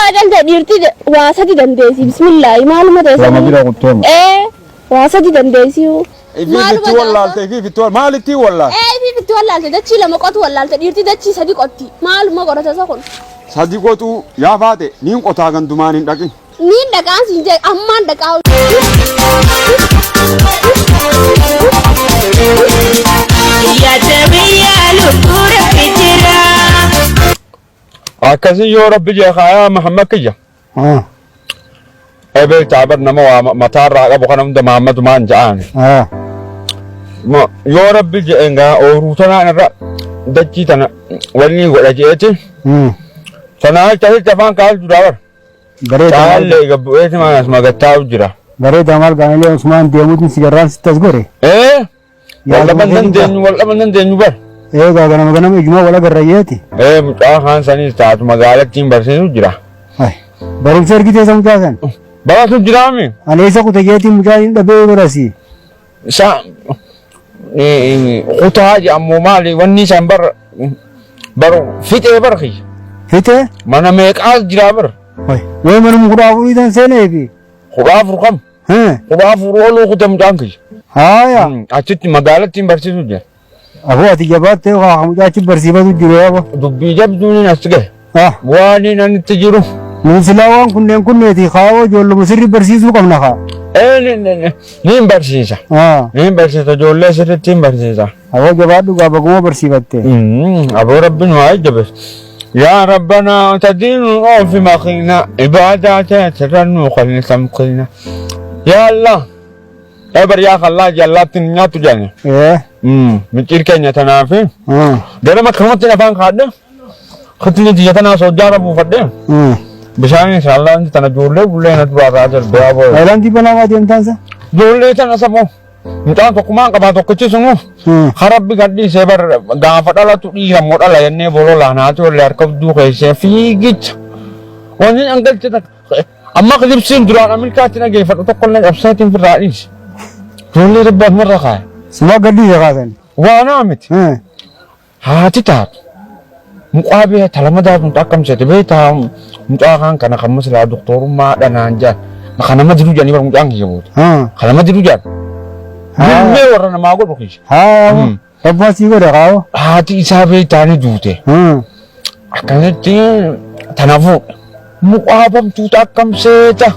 Yaa calta dhiirti waa sadi dandeessi bismillaahi maaluma Lama teessanii. bira kutteema. Ee waa sadi dandeessi. Ifiif itti wallaalte ifiif itti wallaalte maal ittiin wallaalte? Ee ifiif itti wallaalte dachii lama qotu wallaalte dhiirti dachii sadi qotti maaluma qorata isa kun. Sadi qotuu yaa faate niin qotaa gandumaan hin dhaqin. Niin dhaqaan siin jee ammaan dhaqaa. Akkasii yoo rabbi jee kaayaa Mahammad kiyya. Ah, Ebee taabar nama waa mataarraa qabu kana hunda Mahammadumaan ja'aani. ah. Yoo rabbi je'e ngaa ooyiruu tanaan irra dachii tana wanni godha je'eeti. Tanaa jecha jecha afaan kaa'u jira bar. Bareeda maal Caallee gabbu'eeti maan as magattaa'u jira. bareeda maal gaanilee Usmaan deemuutiin sigarraan sitti as gore. Ee wal dhaban dandeenyu wal dhaban dandeenyu bar. Eegaa ganama ganama ijuma wal agarrayyeeti. Ee mucaa kaan saniis taatu magaalattiin barsiisu jira. Ay, Barumsa ergitee isa mucaa san. Baratu jiraami. Ani eessa kute jeetiin mucaa hin dhabee barasi. Isa kutaa jedhamu maali wanni isaan bar bar fixee bar kiyya. Fitee? Mana meeqaas jira bar. Way, way manuma 14 tan seeneefi. 14 kam? Hee, 14 oluu kute mucaan kiyya. haaya. Achitti magaalattiin barsiisu jira. Aboo ati jabaattee haa mucaa achi barsiifatu jiru yaaba. Dubbii jabduun as gahe. Ah, Waan inni itti jiru. nuun silaa waan kunneen kunneeti kaawoo ijoolluma sirri barsiisuu qabna kaa. Ee niin barsiisa. Ah, Niin barsiisa ijoollee sirriitti hin barsiisa. aboo jabaadhu gaa baguma barsiifatte. Aboo rabbiin waa jajjabeessa. Yaa Rabbanaa tadiinu oofi makiina ibaadaa ta'e sirra nuu qalni samkiina. Yaa Allah. Ebar yaa khallaa jallaatti hin nyaattu jedhani. Ee, Micciir keenya tanaafi ah, ganama akkanumatti afaan kaadhe kitni tiyya tanaa soojjaara buufadhe ah. bishaan inshallah wanti tana ijoollee bullee na duraa irraa darbee aboo. Taayilaandii banaa deemtaan sa? Ijoollee tana saboo mucaan tokkumaan qabaa tokkichi sunu harabbi gadhiisee bar gaafa dhalatu dhiira moo dhala jennee bololaan haati ollee harka hudduu keessee fiigicha. Wanni dhangalche takka amma kilibsiin duraan Ameerikaatti dhageeffadhu tokko illee qabseetiin firraa dhiise. Ijoollee rabbi asumarra kaa'e. Sumaa gadhiise kaasan. Waanaa miti. Haati taatu mucaa bee talama daatuun akkam seete beektaa mucaa kaan kana kan maslaa doktorummaa dhanaan jaan kan nama didu jedhanii bara mucaan kiyya booda. Kan nama didu jedhan. Dinnee warra namaa godhu kiyya. Haa, abbaa sii godhe kaawoo. Haati isaa beektaa ni duute. Akkanatti tana fuudha. Mucaa bamtuuta akkam seeta.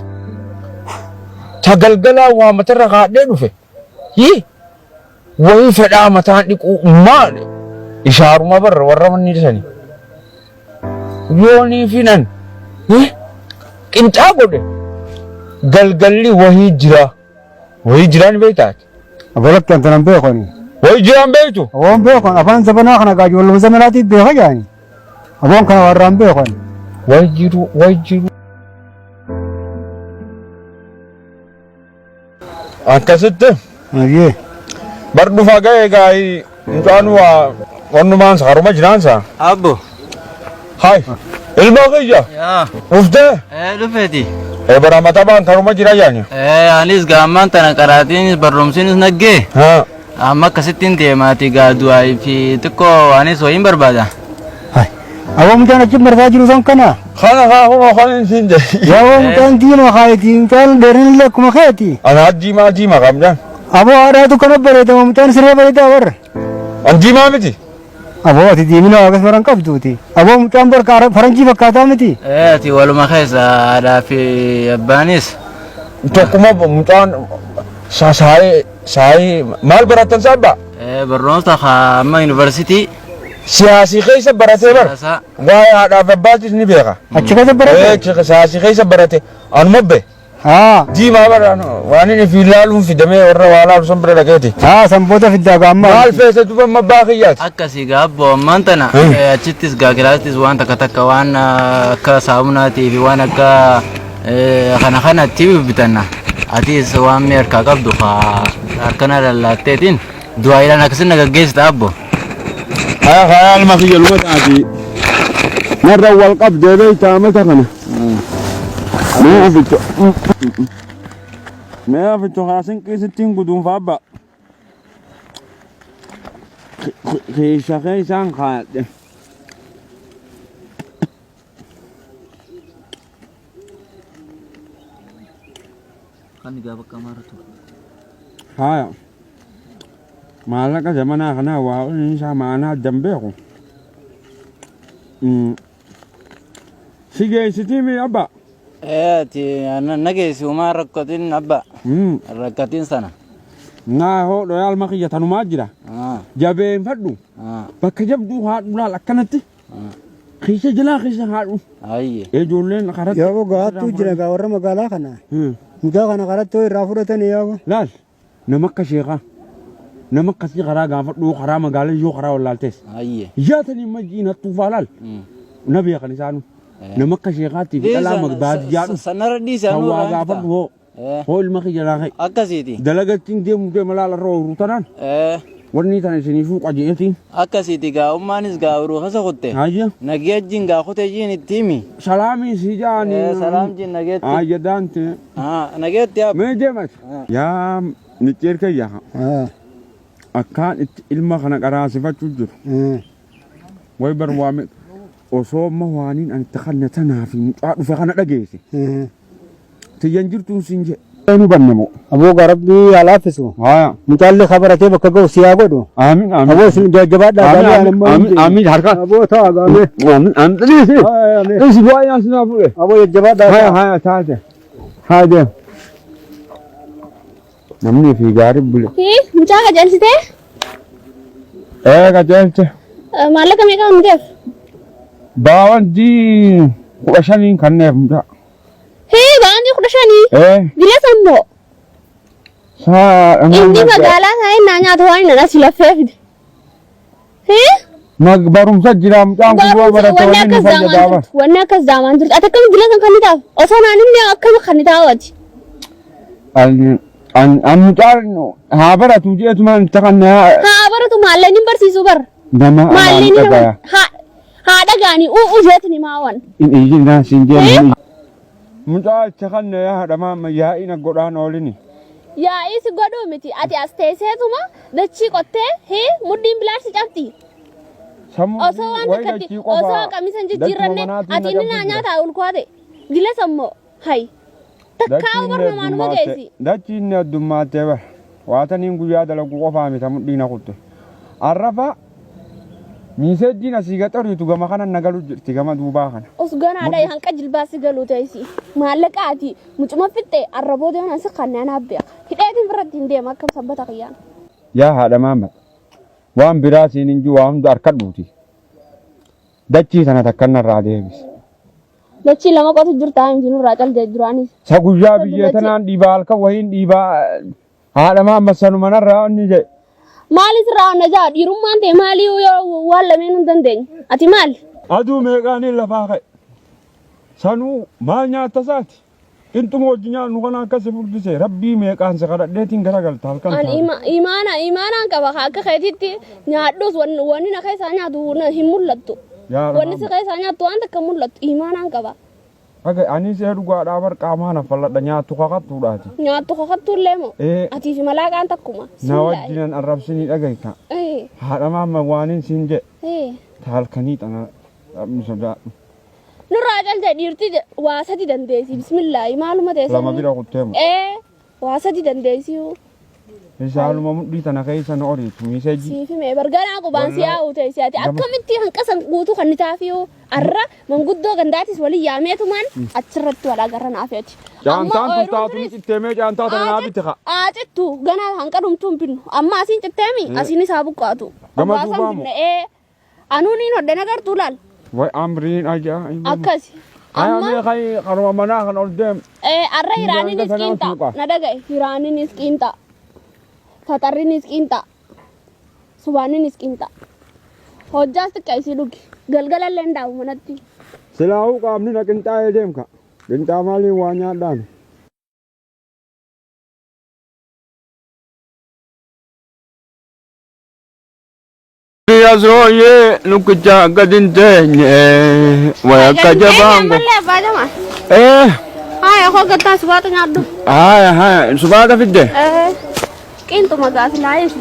Ta galgalaa waa matarra kaadhee dhufe. Yii wayii fedhaa mataan dhiquu maal ishaaruma barra warra manni sani. Yoonii finan qinxaa godhe galgalli wahii jira. Wahii jiraan beektaati. Abolatti kan tanan beekoni. Wahii jiraan beektu. Aboon beekon afaan zabanaa kana gaa ijoolluma zamanaatiif beeka jaani. Aboon kana warraan beekon. Wahii jiru wahii jiru. Akkasitti Ayyee. bar dhufa ga'e gaa'ii mucaan waa wannumaan haruma jiraansa. Abbo. Hai ilma kiyya Yaa. dhuftee Ee dhufeeti. bara matabaan karuma jira jaani. Ee anis gaammaan tana qaraatiinis barroomsiinis naggee. Haa. Amma akkasittiin deemaati gaa du'aa fi xiqqoo anis wayiin barbaada. Aboo mucaan achi marsaa jiru san kana. Kana kaa kunoo kan hin siin jedhe. Yaa aboo mucaan diimaa kaayetii mucaan dheerinni illee akkuma keeti. Anaa diimaa diimaa qabdaan. Aboo haadhaatu kana bareedama mucaan siree bareedaa warra. An diimaa miti. Aboo ati diimina waaqas baran qabduuti. Aboo mucaan barka faranjii fakkaataa miti. Ee ati waluma keessa haadhaa fi abbaanis. Tokkuma mucaan saayee saayee maal barattan saabba? Ee barnoota kaa amma yuunivarsiitii. Siyaasii keessa baratee bara. Siyaasaa. Waa'ee haadhaaf abbaatis ni beeka. Achi keessa barate. Ee siyaasii keessa barate anuma be. Haa. Diimaa bara waan inni fi ilaaluun fidamee warra waa laalu san bira dhaqeeti. Haa san booda fiddaa gaammaa. Maal feete duba amma abbaa kiyyaati. Akkasii gaa abbo ammaan tana achittis gaa kilaasittis waan takka takka waan akka saamunaatii fi waan akka kana kanatti bitanna. Atis waan mi'a harkaa qabdu kaa harkana lallaatteetiin du'aayiidhaan akkasin na gaggeessita abbo. Haya haya ilma kiyya luma taati. Narra wal qabdee beektaa mata kana. Mee oficho. Mee oficho haa sinqii sittiin guduunfa abba. Keessa keessaan kaadhe. Kan gaa bakka amaara ture. Haaya. Maallaqa zamanaa kanaa waa inni isaa maanaa addan beeku. Si geessitii mi abba? Ee ati na geessi homaa rakkatin abba. Rakkatin sana. Naa hoo dhoyaa alma kiyya tanumaa jira. Jabeeffadhu. Bakka jabduu haadhu laal akkanatti. Keessa jalaa keessa haadhu. Ayye. Ijoolleen karatti. Yaaboo gahattuu jira gaa warra magaalaa kana. Mucaa kana karatti hoo irraa fudhatanii yaaboo. Laal nama akka sheekaa nama akkasii karaa gaafadhuu karaa magaalaa yoo karaa wallaaltees. Ayye. Yaatanii majiin hattuufaa laal. Na beekan isaanu. Nama akka sheekaatti fi dhalaa baadiyyaa dhufu. Sanarra dhiisi Kan anuu waa irraa gaafadhu hoo. Hoo ilma kiyya naa ka'e. Akkasiiti. Dalagattiin deemu deema laal irra ooluu tanaan. Wanni tana isiniifuu qajeeltiin. Akkasiiti gaa ummaanis gaa uruu keessa kutte. Hayya. Nagee jin gaa kute jin itti himi. Salaamii si jaani. Salaam jin nageetti. Hayya daante. Nageetti yaa. Mee deemas. Yaa micciir kiyya. Akkaan itti ilma kana qaraasifachuu jiru. Way bar waame osoo amma waaniin ani itti kanne tanaa fi mucaa dhufe kana dhageesse. Tiyyan jirtuun siin jedhe. Nu banne moo? Aboo gaa rabbii haa laaffisu. Haya. Mucaallee kabaratee bakka ga'u si haa godhu. Aamin aamin. Aboo isin jajabaadhaa Aamin gaarii aamin aamin aamin harka. Aboo ta'a gaamee. Aamin aamin. Dhiisi. Aamin. Dhiisi du'aa yaa sinaa fuudhe. Aboo jajjabaadhaa. Haya haya taate. Haa deem. Namni fi gaarii bule. Hii mucaa qajeelchitee Ee qajeelche. maallaqa meeqa hundeef? Baawandii 15n kanneef mucaa. Hii baandii 15. Ee. Dila sammoo. Saa Inni magaalaa taa'ee naa nyaata waan inni asii laffee fide. Hii Mag barumsa jira mucaan kun yoo barumsa barate wanni wanni nu akkas fayyadaa daamaan bara. jirtu. Wanni akkas daamaan jirtu. Ati akkami dila san kan ni taaf? Osoo naan inni akkami kan ni taawati? An an an mucaan haa baratu jeetumaan itti kan Haa baratu maalleen hin barsiisu bar. nama anaan Maalleen hin dhagaya. haa haa dhagaanii u'u jeetini maawan. In iyyin siin jeen. Mucaa itti kan yaa haadha maama yaa'ina godhaan oolini. Yaa'ii si godhuu miti ati as teesseetuma dachii qottee hii mudhiin bilaar si cabxi. Sammuu Osoo waan wayi takkatti dachii qofa osoo qamisa hin dachuma jijjiirranne manaatiin ati na inni naa cabsu jira. nyaataa ulkoate dila sammoo hay takkaa Dachiin bar namaanuma heddummaate geessi. dachiin heddummaate bar waataniin guyyaa dalagu qofaa miti mudhii na kutte. Arrafa miiseejjiin asii gaxariitu gama kana na galu jirti gama duubaa kana. Os ganaadha hanqa jilbaa si galuu teessi maallaqa ati mucuma fixxe arraboo deeman si kanneen abbeeka hidheetiin biratti hin deema akka sabbata kiyyaan. Yaa haadha maama waan biraa siin hin jiru waa hunda harkadhuuti. Dachii tana takka narraa deebisi. Dachii lama qotu jirta miti nurraa calde duraanis. Sa guyyaa Sa biyyee dullachi. tanaan dhiibaa halkan wahiin dhiibaa haadha maama sanuma narraa inni jedhe. Maali sirraa onna jaa dhiirummaan ta'e maalii yoo waan lameen hin dandeenye ati maali? Aduu meeqaaniin lafaa ka'e. Sanuu maal nyaatta isaati? Qinxuma wajji nyaannu kana akka si furdise rabbii meeqaan si kadhadheetiin garagalta halkan An taate. imaana imaanaan qaba ka akka keetitti nyaadhus wanni na keessaa nyaatu hin mul'attu. Yaa Wanni si Rahmaan. keessaa nyaattu waan takka hin mul'attu imaanaan qaba. Dhaga ani see dhugaadhaa bar qaamaan affalladha nyaattu kakattuudhaati. Nyaattu kakattuu illee moo? Ee. Atii fi malaaqaan takkuma. Na Bismillaahi. wajjinan arrabsinii dhagayta. Ee. Haadha maamma waanin siin jedhe Ee. ta halkanii tana rabbi sodaadhu. Nurraa calte dhiirti waa sadi dandeessi. Bismillaahi maaluma teessa. Lama bira kuttee moo? Ee. Waa sadi dandeessi. Isaaluma mudhii tana keessa na oriitu miiseejii. Siif hime barganaa qubaan si Wallahi. yaa'u teessi ati Gama- akkamitti hanqasan guutuu kan nitaafiyuu arra manguddoo gandaatis waliin yaameetumaan achirratti wal agarra naafeeti. Caantaan tun taatu ni citteemee caantaa tana naa bitti kaa. Aacittu ganaa hanqa dhumtuu hin binnu amma asiin citteemi asiin isaa buqqaatu. Gama Obbaasan duubaa moo? binna ee anuun hin hodhe nagartuu laal Way amriin ajaa'iba. akkasi. Haya Amma mee kai karuma manaa kan ol deem. arra hiraaninis Hanga qiinxa sanaa suuqa. na dhagaye hiraaninis qiinxa faxarrinis qiinxa subaaninis qiinxa hojjaas xiqqa isii dhugi galgalallee hin dhaabu manatti. Silaahuu qaamni na qinxaa'ee deemka. Qinxaa maaliin waa nyaadhaan. Asooyyee lukkicha gadi hin teenye way akka jabaan go. Ammallee abbaa jamaa. Eh, Haaya koo gattaa subaata nyaadhu. haya haya subaata fidde. Qiinxuma gaasilaayis.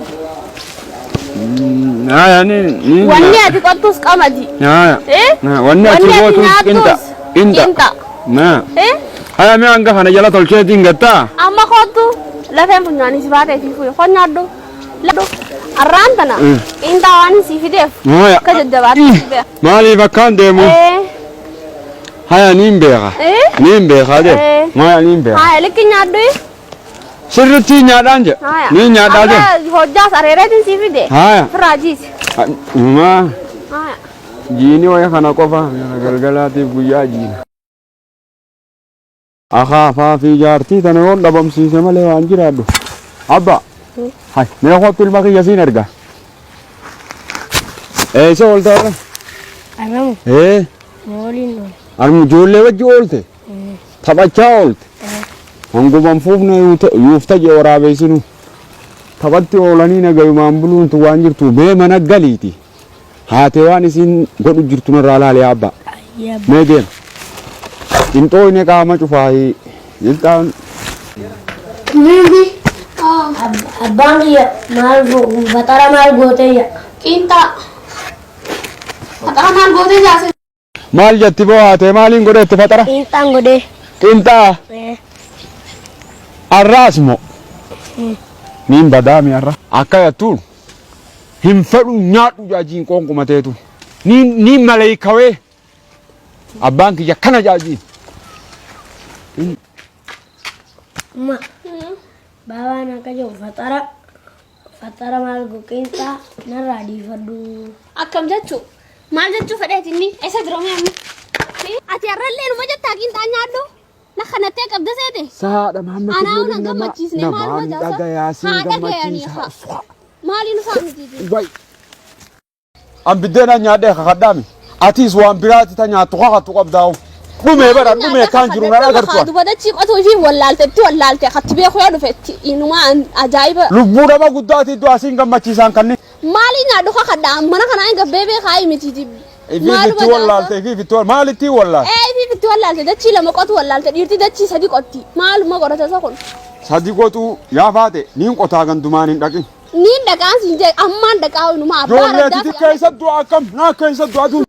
Haya ni ni. Wanni ati qottus qamadi. Haya. Eh? Wanni ati gootus qinxa. Qinxa. Qinxa. Na. Eh? Haya mee hanga kana jala tolcheetiin gattaa? Amma kootu lafeen funyaanii si baatee fi fuyi nyaadhu. Ladhu. Arraan tana qiinxaa waan si fideef Haya. akka jajjabaatti si beeka. Maaliif akkaan deemu? Ee. Haya niin beeka. Ee. Niin beeka deem. Ee. Haya niin beeka. Haya likki nyaadhu. Sirriitti nyaadhaan jedha. Haya. Niin nyaadhaa deem. Arra hojjaas areereetiin si fide. Haya. Firaajiis. Maa Haya. jiini waya kana qofa galgalaatiif guyyaa jiina. Akaafaa fi jaartii tana yoon dhabamsiise malee waan jiraadhu. Abba. Hay mee kottu ilma kiyya siin erga. Eessa oolte har'a? Arramu Ee. waliin oole. Armu ijoollee wajji oolte? Taphachaa oolte? Hanguman fuufne yuufta jee waraabeessinu. Taphatti oolanii nagayumaan buluuntu waan jirtu mee mana galiiti. Haatee waan isiin godhu jirtu narraa laalee abba. Ayyaa. Mee deem. Qinxooyne qaama cufaayii. Jilxaan Mimbi. Abbaan kiyya maal fatara maal gootee jedha. Qiinxaa. Faxara maal gootee jaase? Maal jetti boo haatee maaliin godhetti faxara? Qiinxaan godhee. Qinxaa. Arraas moo? Niin badaami arra. Akka jettuun hin fedhu nyaadhu jaajiin qoonqumateetu. Niin niin maleeykawee abbaan kiyya kana jaajiin. Ma. Baabaan akka jedhu fatara fatara maal go qiinxaa narraa dhiifadhu. Akkam jechuu? Maal jechuu fedheeti inni? Eessa jira mee amma? Ati har'allee numa jettaa qiinxaa nyaadhu? Na kanattee qabda seete? Saadha Mahammed Anaa nan gammachiisne maaluma jaasa? Dhagayaa siin Haa dhagayanii gammachiisa. haa. Maaliin isaa mitiiti? Way. An biddeena nyaadhee kakadhaami. Atis waan biraati ta nyaattu kakattu qabdaa'u. Dhumee bara dhumee kan jiru nan agartu. Duba dachii qotuu fi wallaalte itti wallaalte hatti beeku yoo dhufe itti inuma ajaa'iba. Lubbuu nama guddaati iddoo asiin gammachiisaan kanni. Maaliin nyaadhu kakadhaa mana kanaa hin gabbee beekaa mitiiti. Ifiif itti wallaalte ifiif itti maal itti wallaalte? Ee ifiif itti wallaalte dachii lama qotu wallaalte dhiirti dachii sadi qotti maaluma godhata isa kun. Sadi qotuu yaa faate niin qotaa gandumaan hin dhaqin. Niin dhaqaan siin jee ammaan dhaqaa inuma abbaa Ijoollee raddaa xixiqqaa keessa du'a akkam naa keessa du'a.